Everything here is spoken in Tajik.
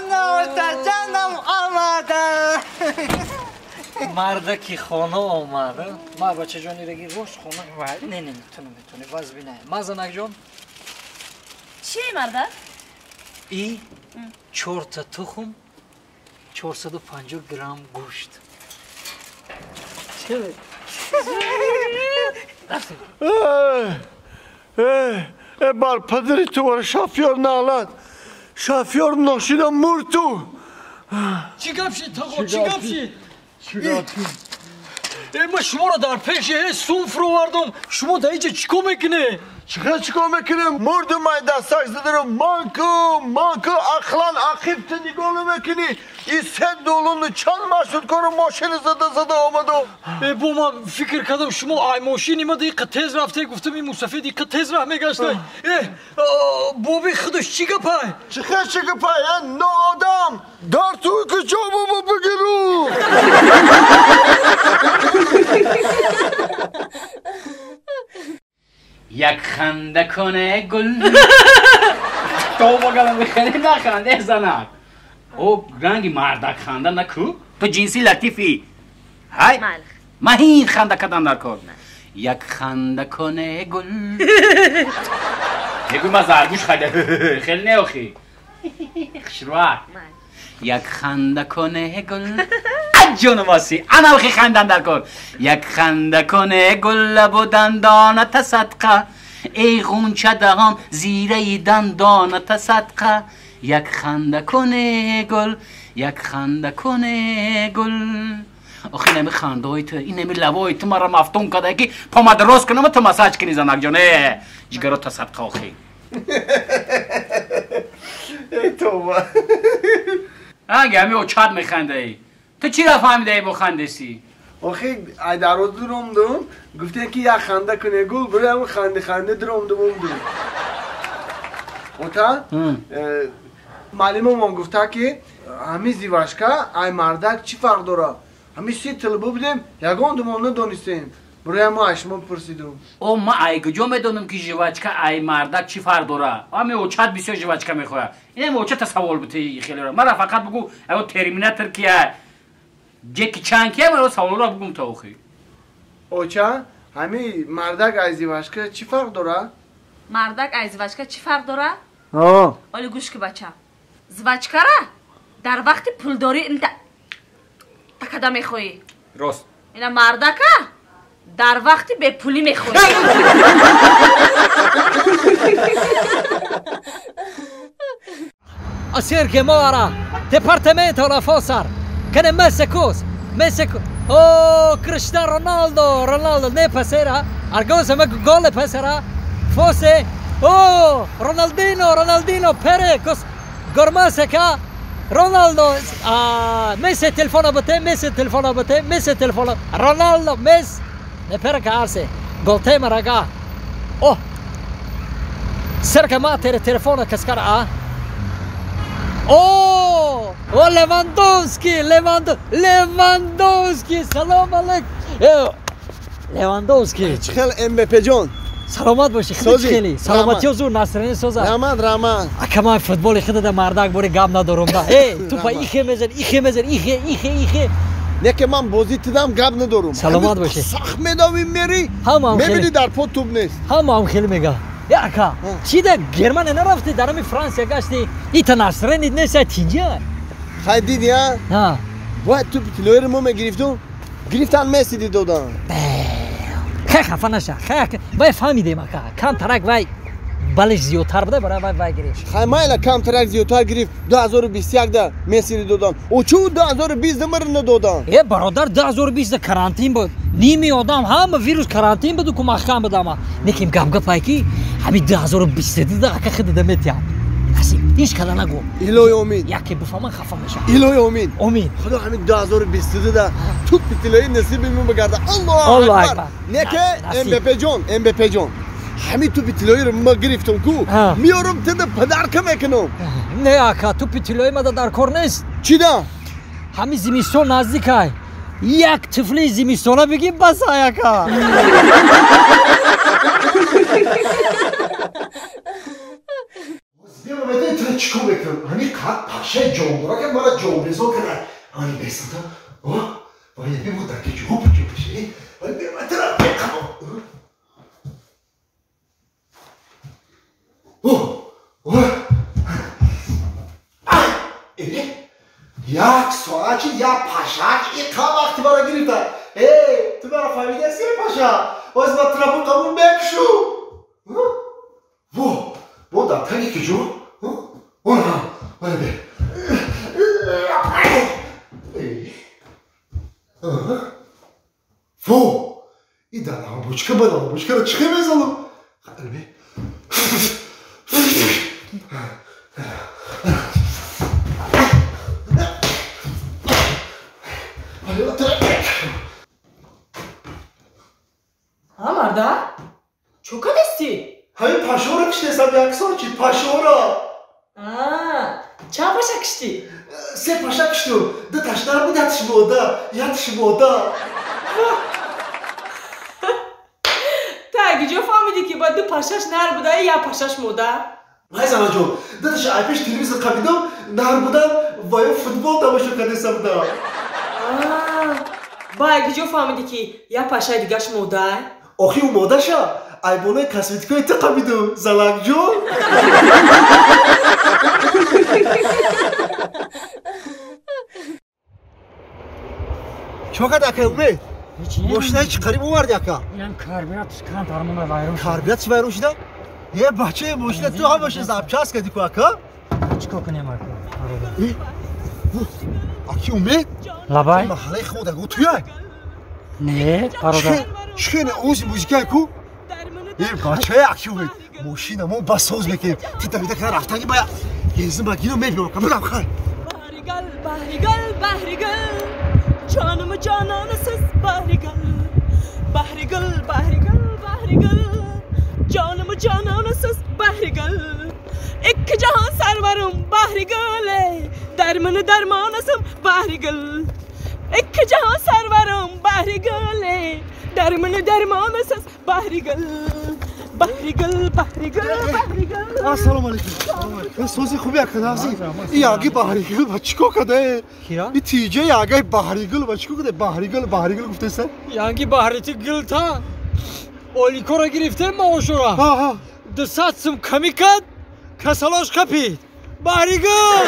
Ана омада. Мардаки хона омада. Ма бачаҷони раги рост хона. Не, не, ту наметавонӣ. Вазъ бинай. Ма занакҷон. Чи мардак? И 4та тухм, 450 грамм гӯшт. Бар падари ту вара шофёр налад. Шофёр ношида мурту. Чӣ гап шид, тағо? Чӣ гап шид? Ма шуморо дар пеши сум фуровардум. Шумо дар инҷа чӣ кор мекунед? Чиқа чӣ кор мекунем? Мурдум ай дастак задарам. Манку, манку, ақлан ақиб ту нигоҳ намекунӣ. И се долуну чанд маршруткаро мошини зада зада омаду. Бо ман фикр кардам шумо ай мошини ма диқа тез рафте, гуфтам ин мусафир диқа тез раҳ мегашта. Боби худаш чӣ гапай? Чиқа чӣ гапай? Ноодам! Дар туи куҷо бобо бигиру? Як ханда куне гул. То багалам хеле наханде занак. О ранги мардак ханда наку. Ту ҷинси латифӣ. Ҳай? Маҳин ханда кадан дар кор. Як ханда куне гул. Мегӯй ма заргӯш харида. Хеле не охи. Хушрӯак. Як ханда куне гул. Ҷону васи, ана охи хандан дар кор. Як ханда куне гул лабу дандоната садқа. Эй ғунча даҳон зираи дандоната садқа. Як ханда куне гул, як ханда куне гул. Охи инами хандаҳои ту, инами лабои ту маро мафтун карда ки помад рост кунам ту массаж кунӣ занакҷон. Ҷигарота садқа охи. Эй тоба. Аги ҳами очат механдаӣ. Ту чӣ ра фаҳмидаӣ бо хандесӣ? Охи ай дароз дуромдум, гуфтем ки як ханда куне гул, барои ханди ханди дуромдум омдум. Ота, маълимамон гуфта ки ҳами зивашка ай мардак чӣ фарқ дора? Ҳами си тилбу будем, ягон думон надонистем. Барои мо ай шумо пурсидум. О ма ай куҷо медонам ки жвачка ай мардак чӣ фарқ дора? Ҳами очат бисёр жвачка мехоҳад. Инам очата савол бутӣ хелера. Мара фақат бугу аё терминатор кия? Ҷеки Чан кия? Мара саволро бугум то охи. Оча, ҳами мардак ай зивашка чӣ фарқ дора? Мардак ай зивашка чӣ фарқ дора? О. Оли гӯш ки бача. Звачкара дар вақти пулдорӣ инта такада мехоҳӣ. Рост. Ина мардака дар вақти бепулӣ мехоҳӣ. Asir mora, departamento la Fossar, che ne messe cos, messe Oh, Cristiano Ronaldo, Ronaldo ne passerà, Argosa ma gol passerà, Fosse, oh, Ronaldinho, Ronaldinho, Pere, cos, Gormaseka, Ronaldo, ah, messe telefono a te, messe telefono a te, messe telefono, Ronaldo, mess, ne per carse, gol tema raga, oh, cerca matere telefono cascara a. Oh, oh Lewandowski, Lewandowski, салом алейкум. Lewandowski. Чӣ хел МБП ҷон? Саломат бошӣ, хеле. Саломатиё зур насрини соза. Раҳмат, раҳмат. Ака ман футболи худада мардак бори гап надорум да. Эй, тупа ихе мезан, ихе мезан, ихе, ихе, ихе. Не ки ман бозӣ тидам гап надорум. Саломат бошӣ. Сахт медавӣ мери, мебинӣ дар по туп нест. Ҳамаам хеле мега. Ака, чӣ да Германия нарафтӣ, дар ҳами Франсия гаштӣ, ита насрени нест, тинҷа. Хай дидӣ, а? Бояд тупи тиллоиро мо мегирифтум, гирифтан Месси додам. Хай хафа наша, хай вай фаҳмидем ака, камтарак вай балеш зиёдтар буда, барои вай вай гирифт. Хай майла камтарак зиёдтар гирифт, 2021 да Мессиро додам. О чӯ 2020 да маро надодам? Э бародар, 2020 да карантин буд. Ними одам ҳама вирус карантин буду ку маҳкам буд ама. Неким гап гапай ки ҳами 2022 да ака худада метиҳам. Насиб, ҳеҷ када нагӯ. Илоҳи омин. Яке бифаҳман хафа мешавам. Илоҳи омин. Омин. Худо ҳами 2022 да тупи тиллоӣ насиби мо бигарда. Аллоҳу акбар. Не ки МБП ҷон, МБП ҷон. Ҳами тупи тиллоиро ма гирифтам ку, меорам тида падарка мекунам. Не ака, тупи тиллоӣ мада дар кор нест. Чӣ да? Ҳами зимистон наздикай. Як тифли зимистона бигӣ бас ай ака. Ина чӣ кор мекунам? Ҳамин қад пашаи ҷондора ки мара ҷонбезор карда. Ани бесата. Вай бибу дар кеҷу ҷо пеши. Вай бематра беқамо. Як соат чи як пашак иқа вақти мара гирифта. Эй, ту мара фаҳмидаси паша? Оз ма трапу қабул мекушу. Во, во дар таги киҷо? Она, вай бе. Во, и дар ламбочка ба ламбочкаро чӣ мезанам? Бе. Марда, чо кадасти? Ҳамин пашоро киштесам як сол чи пашоро. Чанд паша киштӣ? Се паша киштум. Ду ташнар буд, як шимода, як шимода. Та куҷо фаҳмидӣ ки ба ду пашаш нар буда, як пашаш мода? Вай занаҷон, ду таша айпеш телевизор қабидам, нар будам ва ё футбол тамошо кардесам будам. Ба куҷо фаҳмидӣ ки як пашаи дигаш мода? Охи ӯ модаша айбонаи косметикаи ту қабиду залакҷон. Чӣ кард ака Умед? Мошинаи чӣ қариб оварди ака? Инам карбюратиш камтар монда вайрон шуда. Карбюратиш вайрон шуда? Е бача, мошина ту ҳамаша запчаст кардӣ ку ака? Чӣ кор кунем ака? Аки Умед? Лабай? Маҳаллаи худагу туяй? Не, бародар. Чӣ ози музикае ку? Е бачае аки Умед, мошина мо ба соз мекунем. Ту давида кана рафтанги бая гензин ба гино мебиём ака, бирам хай. Баҳригал, баҳригал, баҳригал, ҷонуму ҷононасиз баҳригал. Баҳригал, баҳригал, баҳригал, ҷонуму ҷононасиз баҳригал. Ikki jahon sarvarim bahrigul, darmini darmonasим bahrigul. Ikki jahon sarvarim bahrigul, darmini darmonasiz bahrigul. Bahrigul, bahrigul, bahrigul. Ассалому алайкум. Сози хуби ака нази. И яги баҳригул ба чӣ кор карда? И тиҷа ягаи баҳригул ба чӣ кор карда? Баҳригул, баҳригул гуфтеса? Янги баҳрити гулта. Оликора гирифтем маошура. 200 сум камӣ кард, касалош қапид. Баҳригул!